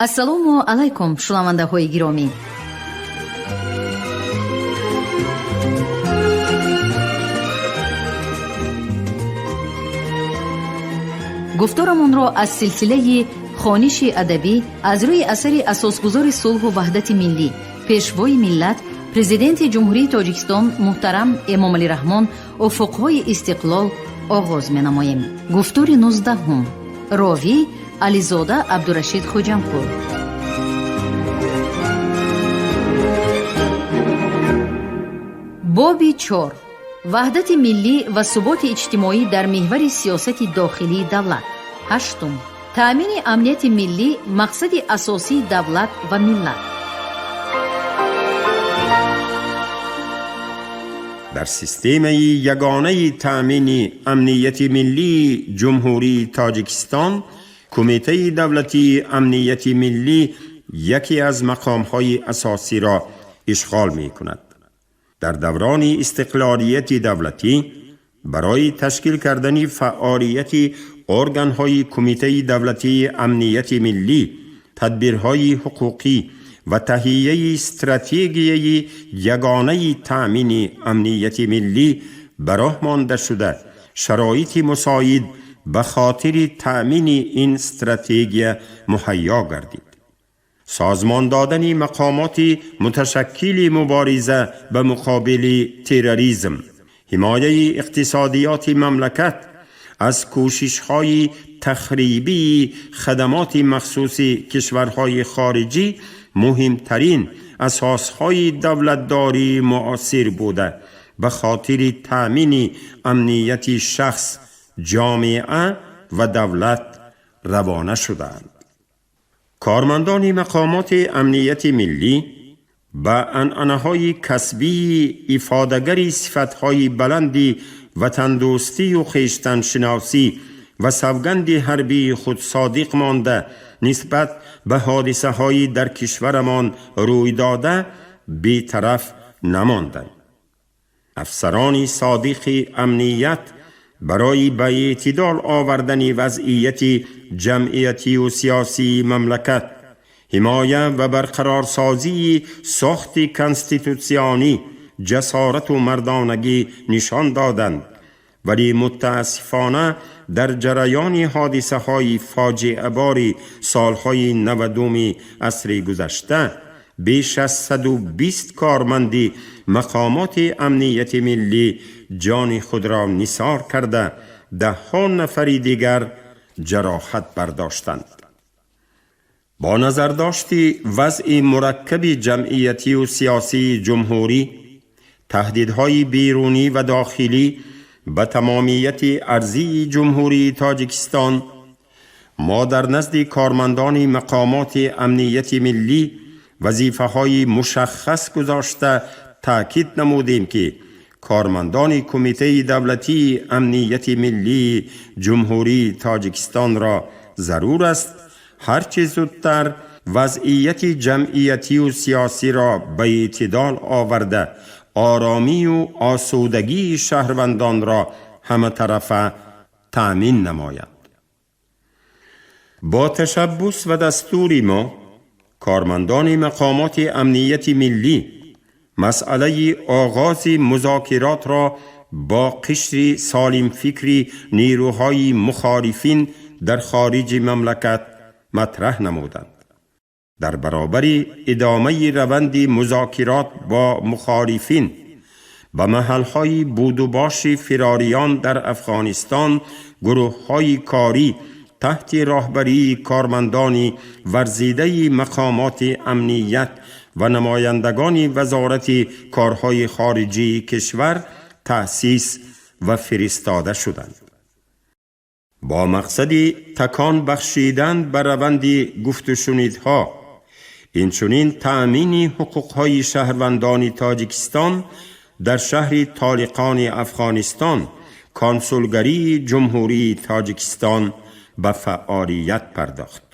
Ассалому алайкум, шунавандаҳои гиромӣ. Гуфторамонро аз силсилаи хониши адабӣ аз рӯи асари асосгузори сулҳу ваҳдати миллӣ, пешвои миллат, президенти Ҷумҳурии Тоҷикистон муҳтарам Эмомалӣ Раҳмон «Уфуқҳои истиқлол» оғоз менамоем. Гуфтори 19-ум. Ровӣ Ализода Абдурашид Хуҷампур. Боби 4: ваҳдати миллӣ ва суботи иҷтимоӣ дар меҳвари сиёсати дохилии давлат. Ҳаштум: таъмини амнияти миллӣ мақсади асосии давлат ва миллат. Дар системаи ягонаи таъмини амнияти миллии Ҷумҳурии Тоҷикистон Кумитаи давлатии амнияти миллӣ яке аз мақомҳои асосиро ишғол мекунад. Дар даврони истиқлолияти давлатӣ барои ташкил кардани фаъолияти органҳои Кумитаи давлатии амнияти миллӣ тадбирҳои ҳуқуқӣ ва таҳияи стратегияи ягонаи таъмини амнияти миллӣ ба роҳ монда шуда, шароити мусоид ба хотири таъмини ин стратегия муҳайё гардид. Созмон додани мақомоти муташаккили мубориза ба муқобили терроризм, ҳимояи иқтисодиёти мамлакат аз кӯшишҳои тахрибии хадамоти махсуси кишварҳои хориҷӣ муҳимтарин асосҳои давлатдории муосир буда, ба хотири таъмини амнияти шахс, ҷомеа ва давлат равона шудаанд. Кормандони мақомоти амнияти миллӣ ба анъанаҳои касбии ифодагари сифатҳои баланди ватандӯстию хештаншиносӣ ва савганди ҳарбии худ содиқ монда, нисбат ба ҳодисаҳои дар кишварамон рӯй дода бетараф намонданд. Афсарони содиқи амният барои ба эътидол овардани вазъияти ҷамъиятию сиёсии мамлакат, ҳимоя ва барқарорсозии сохти конститутсионӣ ҷасорату мардонагӣ нишон доданд, вале мутаассифона дар ҷараёни ҳодисаҳои фоҷиабори солҳои 90-уми асри гузашта беш аз 120 корманди мақомоти амнияти миллӣ ҷони худро нисор карда, даҳҳо нафари дигар ҷароҳат бардоштанд. Бо назардошти вазъи мураккаби ҷамъиятию сиёсии ҷумҳурӣ, таҳдидҳои берунӣ ва дохилӣ ба тамомияти арзии Ҷумҳурии Тоҷикистон, мо дар назди кормандони мақомоти амнияти миллӣ вазифаҳои мушаххас гузошта, таъкид намудем, ки кормандони Кумитаи давлатии амнияти миллии Ҷумҳурии Тоҷикистонро зарур аст ҳарчи зудтар вазъияти ҷамъиятию сиёсиро ба эътидол оварда, оромию осудагии шаҳрвандонро ҳаматарафа таъмин намоянд. Бо ташаббус ва дастури мо кормандони мақомоти амнияти миллӣ масъалаи оғози музокиротро бо қишри солимфикри нерӯҳои мухолифин дар хориҷи мамлакат матраҳ намуданд. Дар баробари идомаи раванди музокирот бо мухолифин ба маҳалҳои будубоши фирориён дар Афғонистон гурӯҳҳои корӣ таҳти роҳбарии кормандони варзидаи мақомоти амният ва намояндагони Вазорати корҳои хориҷии кишвар таъсис ва фиристода шуданд. Бо мақсади такон бахшидан ба раванди гуфтушунидҳо, инчунин таъмини ҳуқуқҳои шаҳрвандони Тоҷикистон дар шаҳри Толиқони Афғонистон консулгарии Ҷумҳурии Тоҷикистон ба фаъолият пардохт.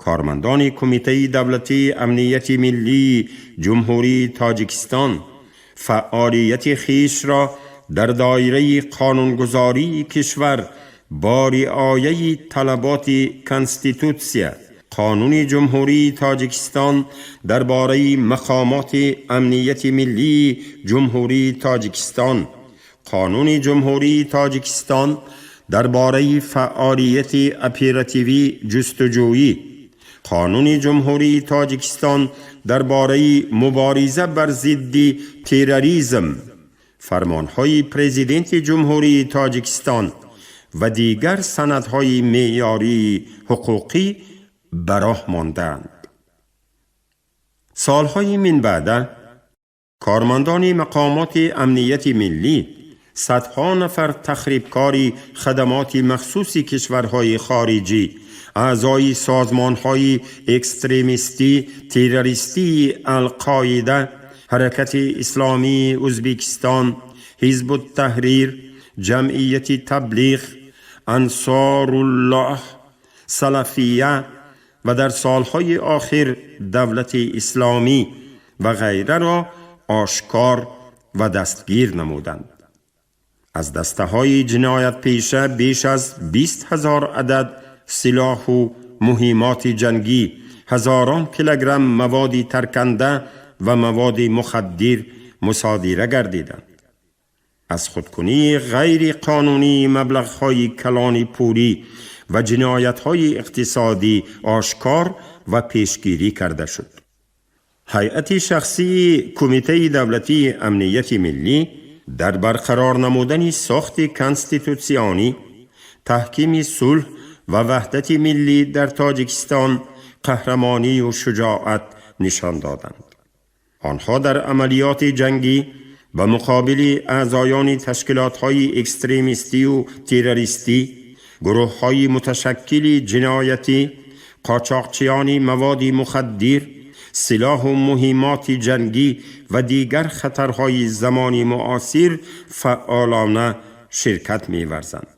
Кормандони Кумитаи давлатии амнияти миллии Ҷумҳурии Тоҷикистон фаъолияти хешро дар доираи қонунгузории кишвар бо риояи талаботи конститутсия, Қонуни Ҷумҳурии Тоҷикистон дар бораи мақомоти амнияти миллии Ҷумҳурии Тоҷикистон, Қонуни Ҷумҳурии Тоҷикистон дар бораи фаъолияти оперативӣ ҷустуҷӯӣ, Қонуни Ҷумҳурии Тоҷикистон дар бораи мубориза бар зидди терроризм, фармонҳои Президенти Ҷумҳурии Тоҷикистон ва дигар санадҳои меъёрии ҳуқуқӣ ба роҳ мондаанд. Солҳои минбаъда кормандони мақомоти амнияти миллӣ садҳо нафар тахрибкори хадамоти махсуси кишварҳои хориҷӣ, аъзои созмонҳои экстремистӣ, террористии Алқоида, Ҳаракати Исломии Ӯзбекистон, Ҳизбуттаҳрир, Ҷамъияти Таблиғ, Ансоруллоҳ, Салафия ва дар солҳои охир Давлати Исломӣ ва ғайраро ошкор ва дастгир намуданд. Аз дастаҳои ҷиноятпеша беш аз 20 000 адад силоҳу муҳимоти ҷангӣ, ҳазорон килограмм маводи тарканда ва маводи мухаддир мусодира гардиданд. Аз худкунии ғайриқонунии маблағҳои калони пулӣ ва ҷиноятҳои иқтисодӣ ошкор ва пешгирӣ карда шуд. Ҳайати шахсии Кумитаи давлатии амнияти миллӣ дар барқарор намудани сохти конститутсионӣ, таҳкими сулҳ ва ваҳдати миллӣ дар Тоҷикистон қаҳрамонию шуҷоат нишон доданд. Онҳо дар амалиёти ҷангӣ ба муқобили аъзоёни ташкилотҳои экстремистию террористӣ, гурӯҳҳои муташаккили ҷиноятӣ, қочоқчиёни маводи мухаддир, силоҳу муҳимоти ҷангӣ ва дигар хатарҳои замони муосир фаъолона ширкат меварзанд.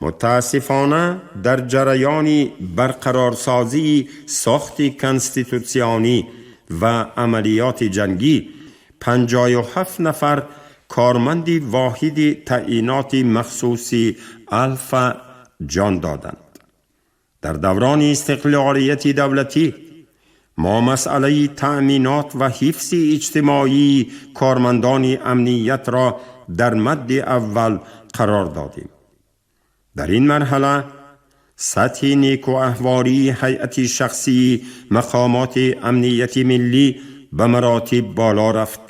Мутаассифона, дар ҷараёни барқарорсозии сохти конститутсионӣ ва амалиёти ҷангӣ 57 нафар корманди воҳиди таъиноти махсуси Алфа ҷон доданд. Дар даврони истиқлолияти давлатӣ мо масъалаи таъминот ва ҳифзи иҷтимоии кормандони амниятро дар мадди аввал қарор додем. Дар ин марҳала сатҳи некуаҳвории ҳайати шахсии мақомоти амнияти миллӣ ба маротиб боло рафт.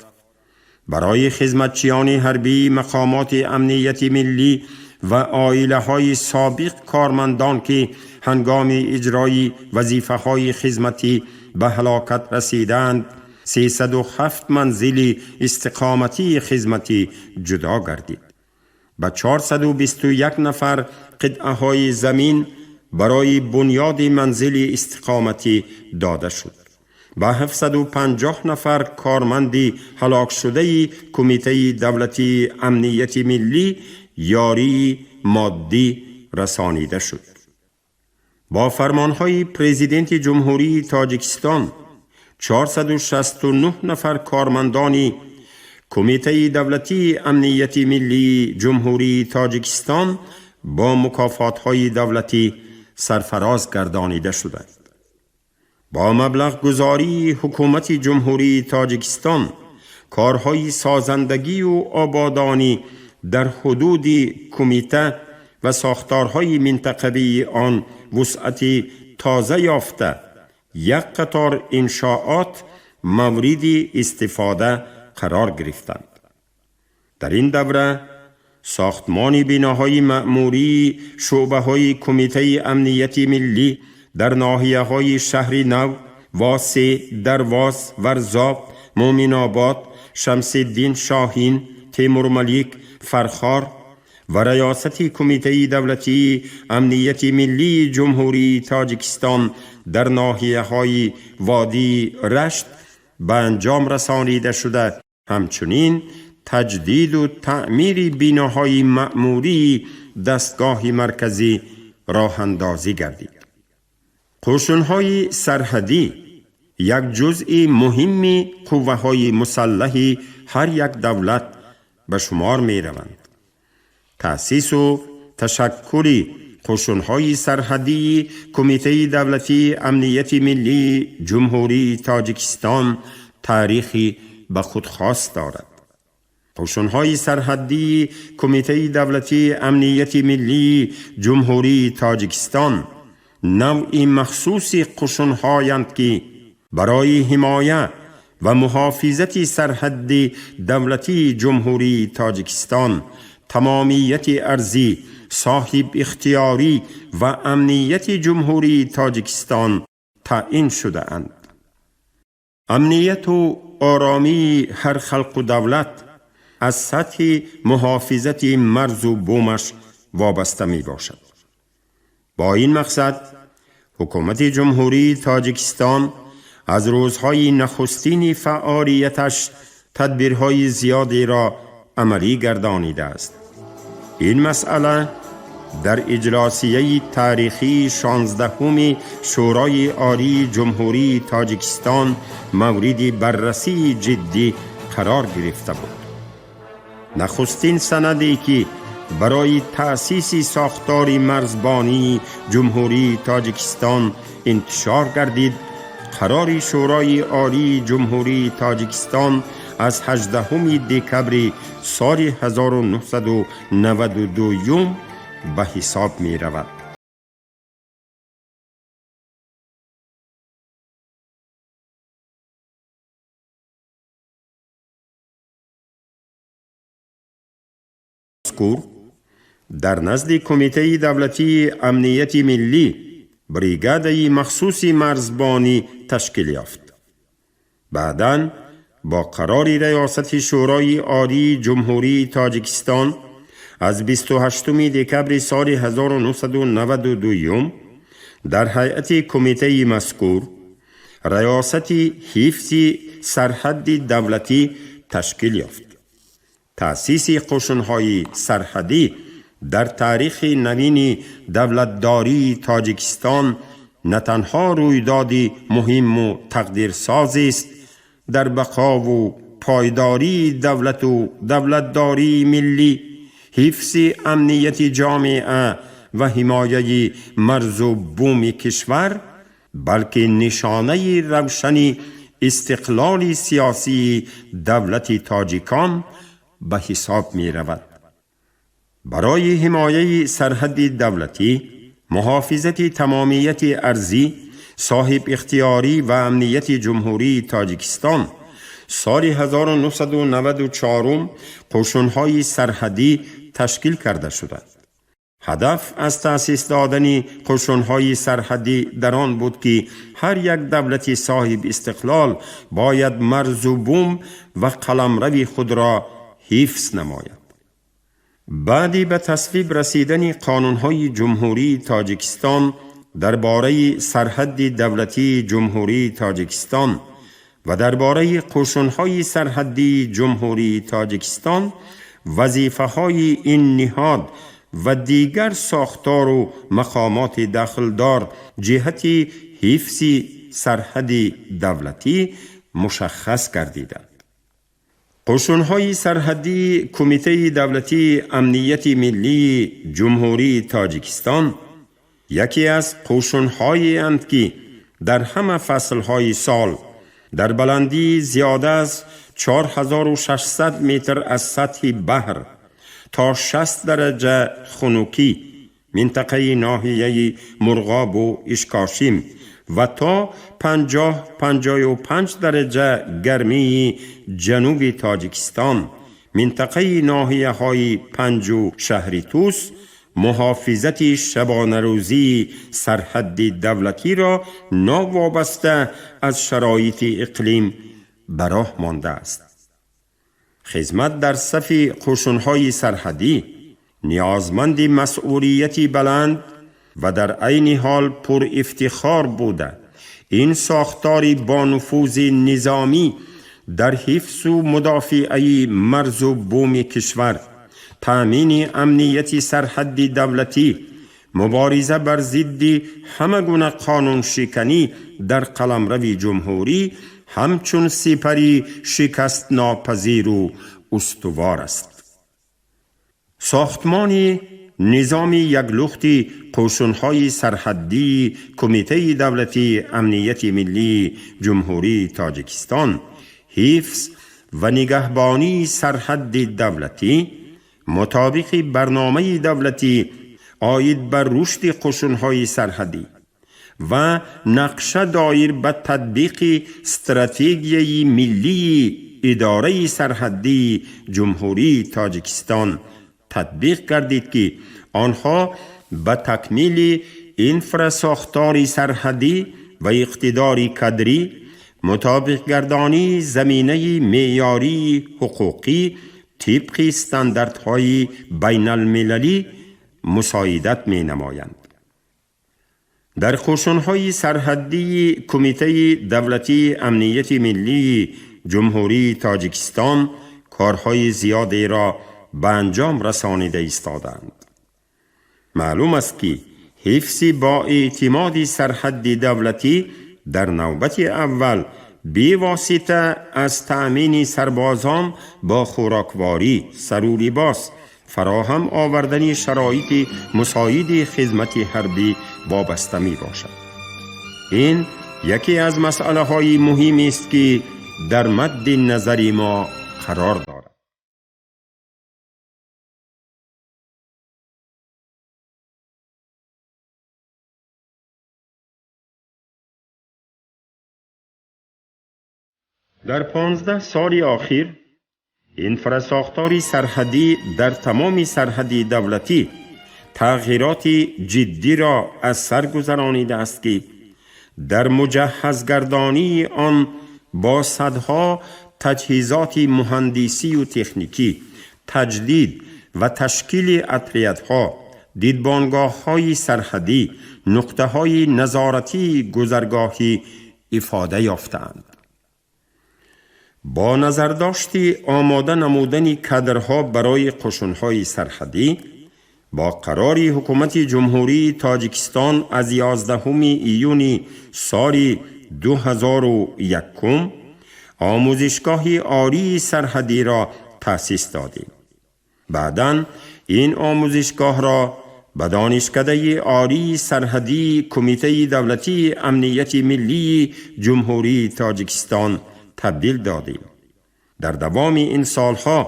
Барои хизматчиёни ҳарбии мақомоти амнияти миллӣ ва оилаҳои собиқ кормандон, ки ҳангоми иҷрои вазифаҳои хизматӣ ба ҳалокат расидаанд, 307 манзили истиқоматии хизматӣ ҷудо гардид. Ба 421 нафар қитъаҳои замин барои бунёди манзили истиқоматӣ дода шуд. Ба 750 нафар корманди ҳалокшудаи Кумитаи давлатии амнияти миллӣ ёрии моддӣ расонида шуд. Бо фармонҳои Президенти Ҷумҳурии Тоҷикистон 469 нафар кормандони Кумитаи давлатии амнияти миллии Ҷумҳурии Тоҷикистон бо мукофотҳои давлатӣ сарфароз гардонида шуданд. Бо маблағгузории Ҳукумати Ҷумҳурии Тоҷикистон корҳои созандагию ободонӣ дар ҳудуди кумита ва сохторҳои минтақавии он вусъати тоза ёфта, як қатор иншоот мавриди истифода қарор гирифтанд. Дар ин давра сохтмони биноҳои маъмурии шӯъбаҳои Кумитаи амнияти миллӣ дар ноҳияҳои Шаҳри Нав, Восе, Дарвоз, Варзоб, Муъминобод, Шамсиддин Шоҳин, Темурмалик, Фархор ва раёсати Кумитаи давлатии амнияти миллии Ҷумҳурии Тоҷикистон дар ноҳияҳои водии Рашт ба анҷом расонида шуда, ҳамчунин таҷдиду таъмири биноҳои маъмурии дастгоҳи марказӣ роҳандозӣ гардид. Қӯшунҳои сарҳадӣ як ҷузъи муҳимми қувваҳои мусаллаҳи ҳар як давлат ба шумор мераванд. Таъсису ташаккули Қӯшунҳои сарҳадии Кумитаи давлатии амнияти миллии Ҷумҳурии Тоҷикистон таърихи ба худ хос дорад. Қӯшунҳои сарҳадии Кумитаи давлатии амнияти миллии Ҷумҳурии Тоҷикистон навъи махсуси қӯшунҳоянд, ки барои ҳимоя ва муҳофизати сарҳадди давлатии Ҷумҳурии Тоҷикистон, тамомияти арзӣ, соҳибихтиёрӣ ва амнияти Ҷумҳурии Тоҷикистон таъин шудаанд. Амнияту оромии ҳар халқу давлат аз сатҳи муҳофизати марзу бумаш вобаста мебошад. Бо ин мақсад ҳукумати Ҷумҳурии Тоҷикистон аз рӯзҳои нахустини фаъолияташ тадбирҳои зиёдеро амалӣ гардонидааст. Ин масъала дар иҷлосияи таърихии 16-уми Шӯрои Олии Ҷумҳурии Тоҷикистон мавриди баррасии ҷиддӣ қарор гирифта буд. Нахустин санаде, ки барои таъсиси сохтори марзбонии Ҷумҳурии Тоҷикистон интишор гардид, қарори Шӯрои Олии Ҷумҳурии Тоҷикистон аз 18 декабри соли 1992 ба ҳисоб меравад. Мазкур дар назди Кумитаи давлатии амнияти миллӣ бригадаи махсуси марзбонӣ ташкил ёфт. Баъдан бо қарори Раёсати Шӯрои Олии Ҷумҳурии Тоҷикистон аз 28 декабри соли 1992 дар ҳайати кумитаи мазкур Раёсати ҳифзи сарҳадди давлатӣ ташкил ёфт. Таъсиси қӯшунҳои сарҳадӣ дар таърихи навини давлатдории Тоҷикистон на танҳо рӯйдоди муҳимму тақдирсозест дар бақову пойдории давлату давлатдории миллӣ, ҳифзи амнияти ҷомеа ва ҳимояи марзу буми кишвар, балки нишонаи равшани истиқлоли сиёсии давлати тоҷикон ба ҳисоб меравад. Барои ҳимояи сарҳадди давлатӣ, муҳофизати тамомияти арзӣ, соҳибихтиёрӣ ва амнияти Ҷумҳурии Тоҷикистон соли 1994 қӯшунҳои сарҳадӣ ташкил карда шуданд. Ҳадаф аз таъсис додани қӯшунҳои сарҳадӣ дар он буд, ки ҳар як давлати соҳибистиқлол бояд марзу бум ва қаламрави худро ҳифз намояд. Баъди ба тасвиб расидани қонунҳои Ҷумҳурии Тоҷикистон дар бораи сарҳадди давлатии Ҷумҳурии Тоҷикистон ва дар бораи қӯшунҳои сарҳаддии Ҷумҳурии Тоҷикистон, вазифаҳои ин ниҳод ва дигар сохтору мақомоти дахлдор ҷиҳати ҳифзи сарҳади давлатӣ мушаххас гардиданд. Қӯшунҳои сарҳадии Кумитаи давлатии амнияти миллии Ҷумҳурии Тоҷикистон яке аз қӯшунҳоеанд, ки дар ҳама фаслҳои сол дар баландии зиёда аз 4600 метр аз сатҳи баҳр то 60 дараҷа хунукӣ минтақаи ноҳияи Мурғобу Ишкошим ва то 50-55 дараҷа гармии ҷануби Тоҷикистон, минтақаи ноҳияҳои Панҷу шаҳри Тус, муҳофизати шабонарӯзии сарҳадди давлатиро новобаста аз шароити иқлим ба роҳ мондааст. Хизмат дар сафи қӯшунҳои сарҳадӣ ниёзманди масъулияти баланд ва дар айни ҳол пурифтихор буда, ин сохтори бонуфузи низомӣ дар ҳифзу мудофиаи марзу буми кишвар, таъмини амнияти сарҳадди давлатӣ, мубориза бар зидди ҳама гуна қонуншиканӣ дар қаламрави ҷумҳурӣ ҳамчун сипари шикастнопазиру устувор аст. Сохтмони низоми яклухти қӯшунҳои сарҳаддии Кумитаи давлатии амнияти миллии Ҷумҳурии Тоҷикистон, ҳифз ва нигаҳбонии сарҳадди давлатӣ мутобиқи барномаи давлатӣ оид ба рушди қӯшунҳои сарҳадӣ ва нақша доир ба татбиқи стратегияи миллии идораи сарҳаддии Ҷумҳурии Тоҷикистон татбиқ гардид, ки онҳо ба такмили инфрасохтори сарҳадӣ ва иқтидори кадрӣ, мутобиқгардонии заминаи меъёрии ҳуқуқӣ тибқи стандартҳои байналмилалӣ мусоидат менамоянд. Дар қӯшунҳои сарҳаддии Кумитаи давлатии амнияти миллии Ҷумҳурии Тоҷикистон корҳои зиёдеро ба анҷом расонида истодаанд. Маълум аст, ки ҳифзи боэътимоди сарҳадди давлатӣ дар навбати аввал бевосита аз таъмини сарбозон бо хӯрокворӣ, сару либос, фароҳам овардани шароити мусоиди хизмати ҳарбӣ вобаста мебошад. Ин яке аз масъалаҳои муҳимест, ки дар мадди назари мо қарор дорад. Дар 15 соли охир инфрасохтори сарҳадӣ дар тамоми сарҳади давлатӣ тағйироти ҷиддиро аз сар гузаронидааст, ки дар муҷаҳҳазгардонии он бо садҳо таҷҳизоти муҳандисию техникӣ, таҷдид ва ташкили отрядҳо, дидбонгоҳҳои сарҳадӣ, нуқтаҳои назоратии гузаргоҳӣ ифода ёфтаанд. Бо назардошти омода намудани кадрҳо барои қӯшунҳои сарҳадӣ, бо қарори Ҳукумати Ҷумҳурии Тоҷикистон аз 11 июни соли 2001 омӯзишгоҳи олии сарҳадиро таъсис додем. Баъдан ин омӯзишгоҳро ба Донишкадаи олии сарҳадии Кумитаи давлатии амнияти миллии Ҷумҳурии Тоҷикистон табдил додем. Дар давоми ин солҳо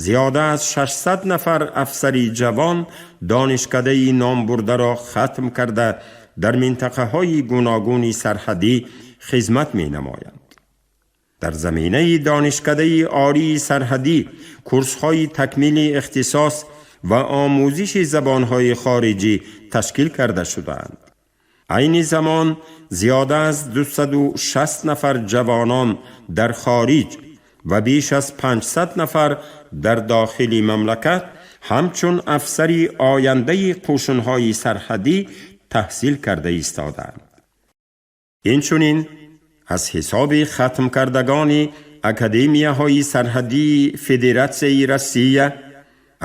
зиёда аз 600 нафар афсари ҷавон донишкадаи номбурдаро хатм карда, дар минтақаҳои гуногуни сарҳадӣ хизмат менамоянд. Дар заминаи донишкадаи олии сарҳадӣ курсҳои такмили ихтисос ва омӯзиши забонҳои хориҷӣ ташкил карда шудаанд. Айни замон зиёда аз 260 нафар ҷавонон дар хориҷ ва беш аз 500 нафар дар дохили мамлакат ҳамчун афсари ояндаи қӯшунҳои сарҳадӣ таҳсил карда истодаанд. Инчунин аз ҳисоби хатмкардагони академияҳои сарҳадии Федератсияи Россия,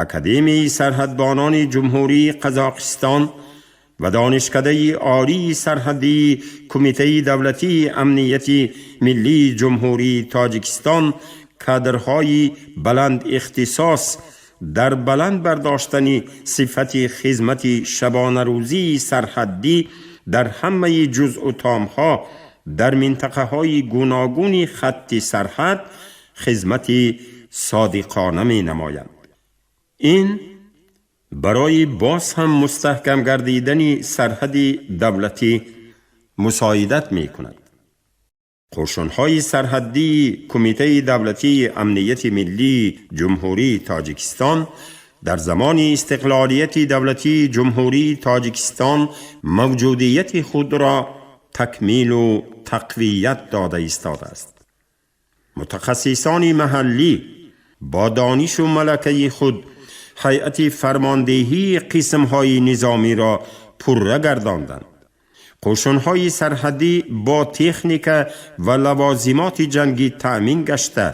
Академияи сарҳадбонони Ҷумҳурии Қазоқистон ва Донишкадаи олии сарҳадии Кумитаи давлатии амнияти миллии Ҷумҳурии Тоҷикистон кадрҳои баланд ихтисос дар баланд бардоштани сифати хизмати шабонарӯзии сарҳаддӣ дар ҳамаи ҷузъу томҳо дар минтақаҳои гуногуни хатти сарҳад хизмати содиқона менамоянд. Ин барои боз ҳам мустаҳкам гардидани сарҳади давлатӣ мусоидат мекунад. Қӯшунҳои сарҳаддии Кумитаи давлатии амнияти миллии Ҷумҳурии Тоҷикистон дар замони истиқлолияти давлатии Ҷумҳурии Тоҷикистон мавҷудияти худро такмилу тақвият дода истодааст. Мутахассисони маҳаллӣ бо донишу малакаи худ ҳайати фармондеҳии қисмҳои низомиро пурра гардонданд. Қӯшунҳои сарҳадӣ бо техника ва лавозимоти ҷангӣ таъмин гашта,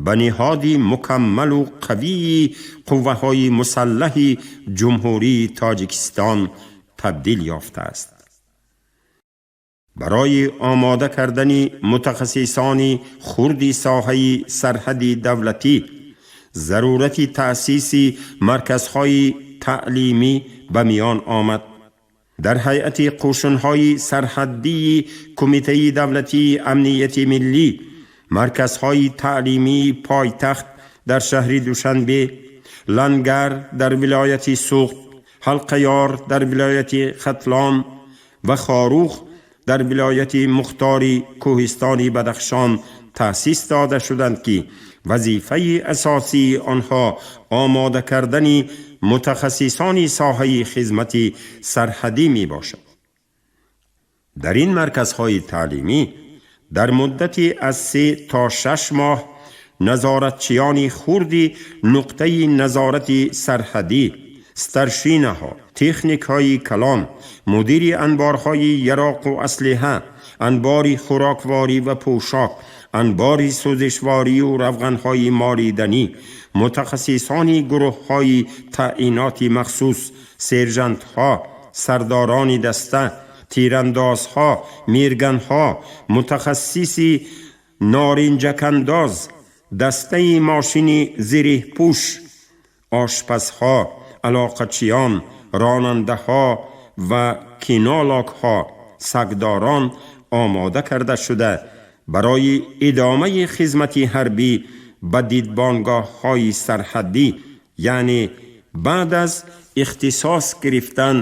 ба ниҳоди мукаммалу қавии қувваҳои мусаллаҳи Ҷумҳурии Тоҷикистон табдил ёфтааст. Барои омода кардани мутахассисони хурди соҳаи сарҳади давлатӣ зарурати таъсиси марказҳои таълимӣ ба миён омад. Дар ҳайати қӯшунҳои сарҳаддии Кумитаи давлатии амнияти миллӣ марказҳои таълимии пойтахт дар шаҳри Душанбе, Лангар дар вилояти Суғд, Ҳалқаёр дар вилояти Хатлон ва Хоруғ дар вилояти мухтори кӯҳистони Бадахшон таъсис дода шуданд, ки вазифаи асосии онҳо омода кардани мутахассисони соҳаи хизмати сарҳадӣ мебошад. Дар ин марказҳои таълимӣ дар муддати аз 3 то 6 моҳ назоратчиёни хурди нуқтаи назорати сарҳадӣ, старшинаҳо, техникҳои калон, мудири анборҳои яроқу аслиҳа, анбори хӯрокворӣ ва пӯшок, анбори сӯзишворию равғанҳои молиданӣ, мутахассисони гурӯҳҳои таъиноти махсус, сержантҳо, сардорони даста, тирандозҳо, мирганҳо, мутахассиси норинҷакандоз, дастаи мошини зиреҳпӯш, ошпазҳо, алоқачиён, ронандаҳо ва кинологҳо, сагдорон омода карда шуда, барои идомаи хизмати ҳарбӣ ба дидбонгоҳҳои сарҳаддӣ, яъне баъд аз ихтисос гирифтан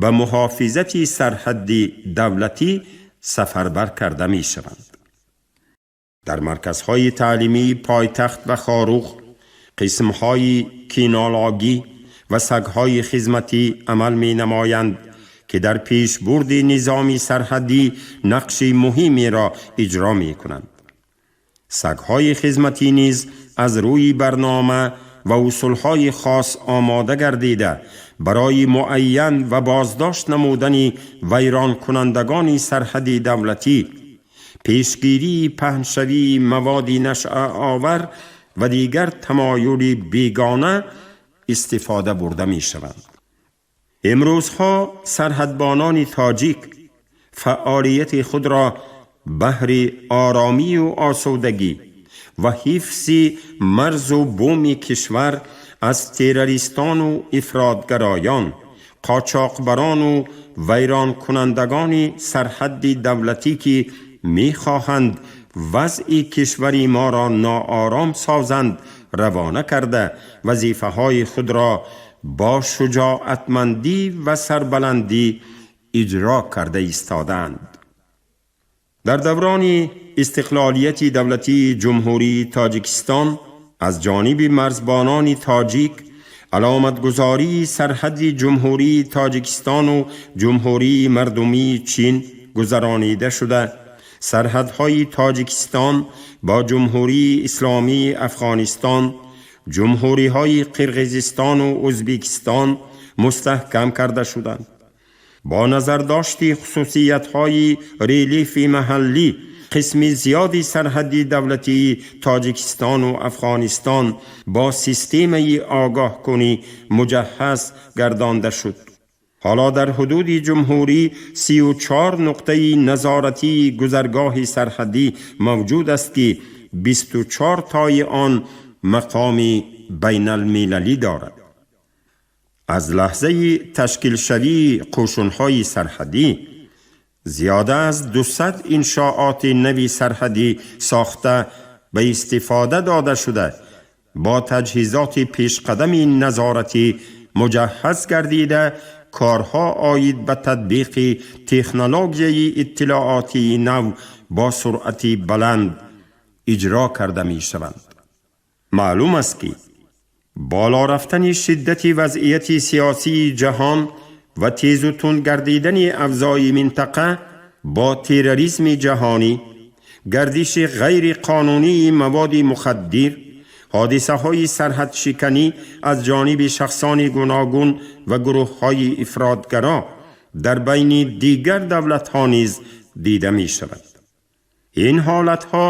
ба муҳофизати сарҳадди давлатӣ сафарбар карда мешаванд. Дар марказҳои таълимии пойтахт ва Хоруғ қисмҳои кинологӣ ва сагҳои хизматӣ амал менамоянд, ки дар пешбурди низоми сарҳаддӣ нақши муҳимеро иҷро мекунанд. Сагҳои хизматӣ низ аз рӯи барнома ва усулҳои хос омода гардида, барои муайян ва боздошт намудани вайронкунандагони сарҳади давлатӣ, пешгирии паҳншавии маводи нашъаовар ва дигар тамоюли бегона истифода бурда мешаванд. Имрӯзҳо сарҳадбонони тоҷик фаъолияти худро баҳри оромию осудагӣ ва ҳифзи марзу буми кишвар аз террористону ифротгароён, қочоқбарону вайронкунандагони сарҳадди давлатӣ, ки мехоҳанд вазъи кишвари моро ноором созанд, равона карда, вазифаҳои худро бо шуҷоатмандӣ ва сарбаландӣ иҷро карда истодаанд. Дар даврони истиқлолияти давлатии Ҷумҳурии Тоҷикистон аз ҷониби марзбонони тоҷик аломатгузории сарҳадди Ҷумҳурии Тоҷикистону Ҷумҳурии Мардумии Чин гузаронида шуда, сарҳадҳои Тоҷикистон бо Ҷумҳурии Исломии Афғонистон, ҷумҳуриҳои Қирғизистону Ӯзбекистон мустаҳкам карда шуданд. Бо назардошти хусусиятҳои релефи маҳаллӣ қисми зиёди сарҳадди давлатии Тоҷикистону Афғонистон бо системаи огоҳкунӣ муҷаҳҳаз гардонда шуд. Ҳоло дар ҳудуди ҷумҳурӣ 34 нуқтаи назоратии гузаргоҳи сарҳаддӣ мавҷуд аст, ки 24 тои он мақоми байналмилалӣ дорад. Аз лаҳзаи ташкилшавии қӯшунҳои сарҳадӣ зиёда аз 200 иншооти нави сарҳадӣ сохта, ба истифода дода шуда, бо таҷҳизоти пешқадами назоратӣ муҷаҳҳаз гардида, корҳо оид ба татбиқи технологияи иттилоотии нав бо суръати баланд иҷро карда мешаванд. Маълум аст, ки боло рафтани шиддати вазъияти сиёсии ҷаҳон ва тезу тунд гардидани авзои минтақа бо терроризми ҷаҳонӣ, гардиши ғайриқонунии маводи мухаддир, ҳодисаҳои сарҳадшиканӣ аз ҷониби шахсони гуногун ва гурӯҳҳои ифротгаро дар байни дигар давлатҳо низ дида мешавад. Ин ҳолатҳо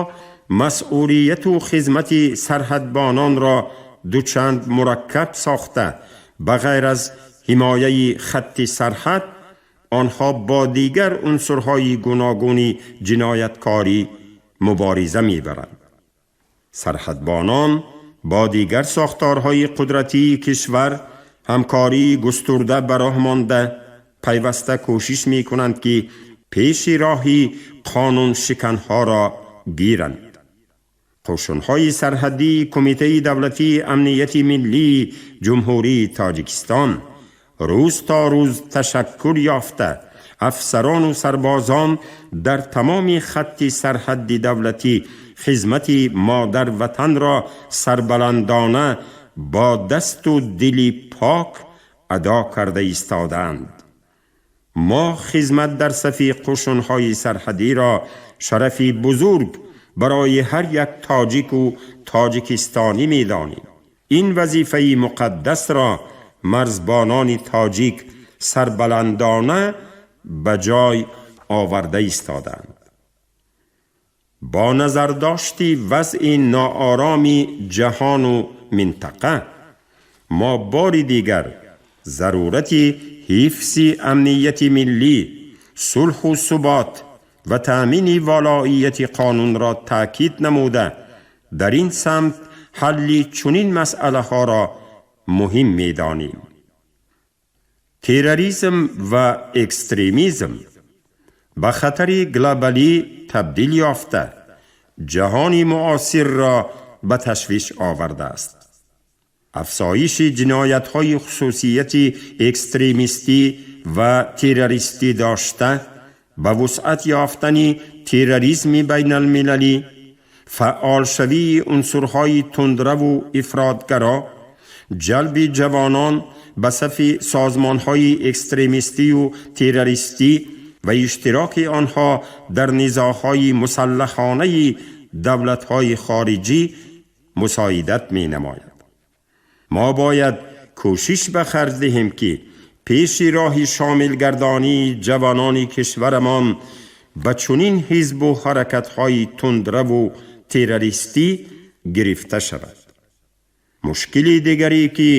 масъулияту хизмати сарҳадбононро дучанд мураккаб сохта, ба ғайр аз ҳимояи хатти сарҳад онҳо бо дигар унсурҳои гуногуни ҷинояткорӣ мубориза мебаранд. Сарҳадбонон бо дигар сохторҳои қудратии кишвар Ҳамкории густурда ба роҳ монда, пайваста кӯшиш мекунанд, ки пеши роҳи қонуншиканҳоро гиранд. Қӯшунҳои сарҳадии Кумитаи давлатии амнияти миллии Ҷумҳурии Тоҷикистон рӯз то рӯз ташаккул ёфта, афсарону сарбозон дар тамоми хатти сарҳадди давлатӣ хизмати модарватанро сарбаландона бо дасту дили пок адо карда истодаанд. Мо хизмат дар сафи қӯшунҳои сарҳадиро шарафи бузург барои ҳар як тоҷику тоҷикистонӣ медонем. Ин вазифаи муқаддасро марзбонони тоҷик сарбаландона ба ҷой оварда истодаанд. Бо назардошти вазъи ноороми ҷаҳону минтақа, мо бори дигар зарурати ҳифзи амнияти миллӣ, сулҳу субот ва таъмини волоияти қонунро таъкид намуда, дар ин самт ҳалли чунин масъалаҳоро муҳим медонем. Терроризм ва экстремизм ба хатари глобалӣ табдил ёфта, ҷаҳони муосирро ба ташвиш овардааст. Афзоиши ҷиноятҳои хусусияти экстремистӣ ва террористӣ дошта, ба вусъат ёфтани терроризми байналмилалӣ, фаъолшавии унсурҳои тундраву ифротгаро, ҷалби ҷавонон ба сафи созмонҳои экстремистию террористӣ ва иштироки онҳо дар низоъҳои мусаллаҳонаи давлатҳои хориҷӣ мусоидат менамояд. Мо бояд кӯшиш ба харҷ диҳем, ки пеши роҳи шомилгардонии ҷавонони кишварамон ба чунин ҳизбу ҳаракатҳои тундраву террористӣ гирифта шавад. Мушкили дигаре, ки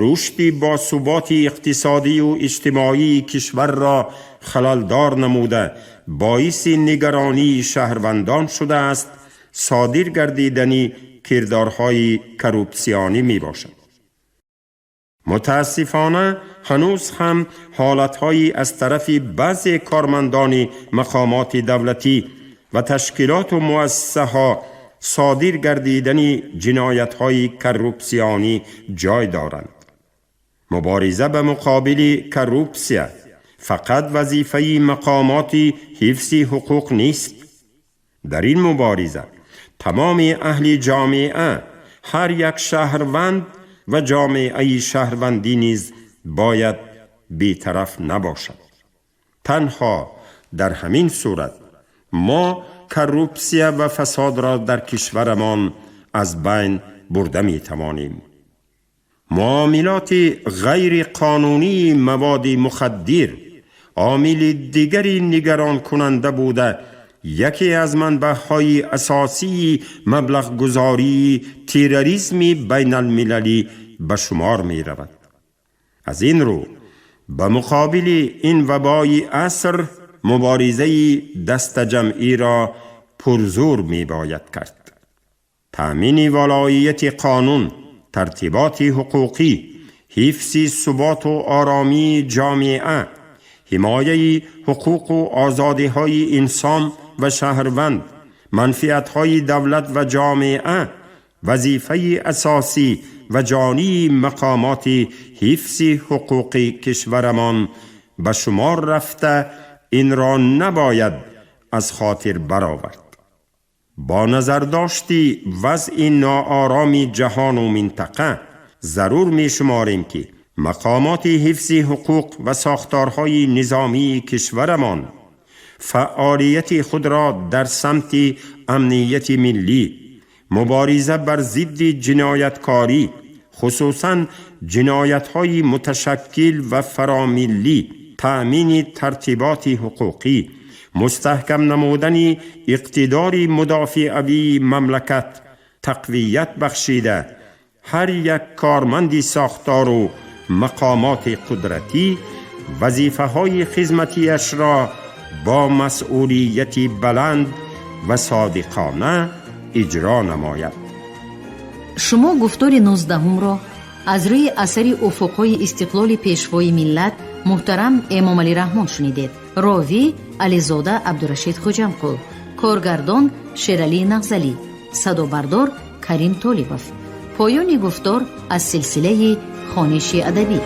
рушди босуботи иқтисодию иҷтимоии кишварро халалдор намуда, боиси нигаронии шаҳрвандон шудааст, содир гардидани кирдорҳои коррупсионӣ мебошад. Мутаассифона, ҳанӯз ҳам ҳолатҳои аз тарафи баъзе кормандони мақомоти давлатӣ ва ташкилоту муассисаҳо содир гардидани ҷиноятҳои коррупсионӣ ҷой доранд. Мубориза ба муқобили коррупсия фақат вазифаи мақомоти ҳифзи ҳуқуқ нест. Дар ин мубориза тамоми аҳли ҷомеа, ҳар як шаҳрванд ва ҷомеаи шаҳрвандӣ низ бояд бетараф набошад. Танҳо дар ҳамин сурат мо коррупсия ва фасодро дар кишварамон аз байн бурда метавонем. Муомилоти ғайриқонунии маводи мухаддир омили дигари нигаронкунанда буда, яке аз манбаъҳои асосии маблағгузории терроризми байналмилалӣ ба шумор меравад. Аз ин рӯ, ба муқобили ин вабои аср муборизаи дастаҷамъиро пурзур мебояд кард. Таъмини волоияти қонун, тартиботи ҳуқуқӣ, ҳифзи суботу оромии ҷомеа, ҳимояи ҳуқуқу озодиҳои инсон ва шаҳрванд, манфиатҳои давлат ва ҷомеа вазифаи асосӣ ва ҷонии мақомоти ҳифзи ҳуқуқи кишварамон ба шумор рафта, инро набояд аз хотир баровард. Бо назардошти вазъи ноороми ҷаҳону минтақа, зарур мешуморем, ки мақомоти ҳифзи ҳуқуқ ва сохторҳои низомии кишварамон фаъолияти худро дар самти амнияти миллӣ, мубориза бар зидди ҷинояткорӣ, хусусан ҷиноятҳои муташаккил ва фаромиллӣ, таъмини тартиботи ҳуқуқӣ, мустаҳкам намудани иқтидори мудофиавии мамлакат тақвият бахшида, ҳар як корманди сохтору мақомоти қудратӣ вазифаҳои хизматиашро бо масъулияти баланд ва содиқона иҷро намояд. Шумо гуфтори 19-умро Аз рӯи асари Уфуқҳои истиқлоли Пешвои миллат муҳтарам Эмомалӣ Раҳмон шунидед. Ровӣ Ализода Абдурашид Хуҷамқул, коргардон Шералӣ Нағзалӣ, садобардор Карим Толибов. Поёни гуфтор аз силсилаи хониши адабӣ.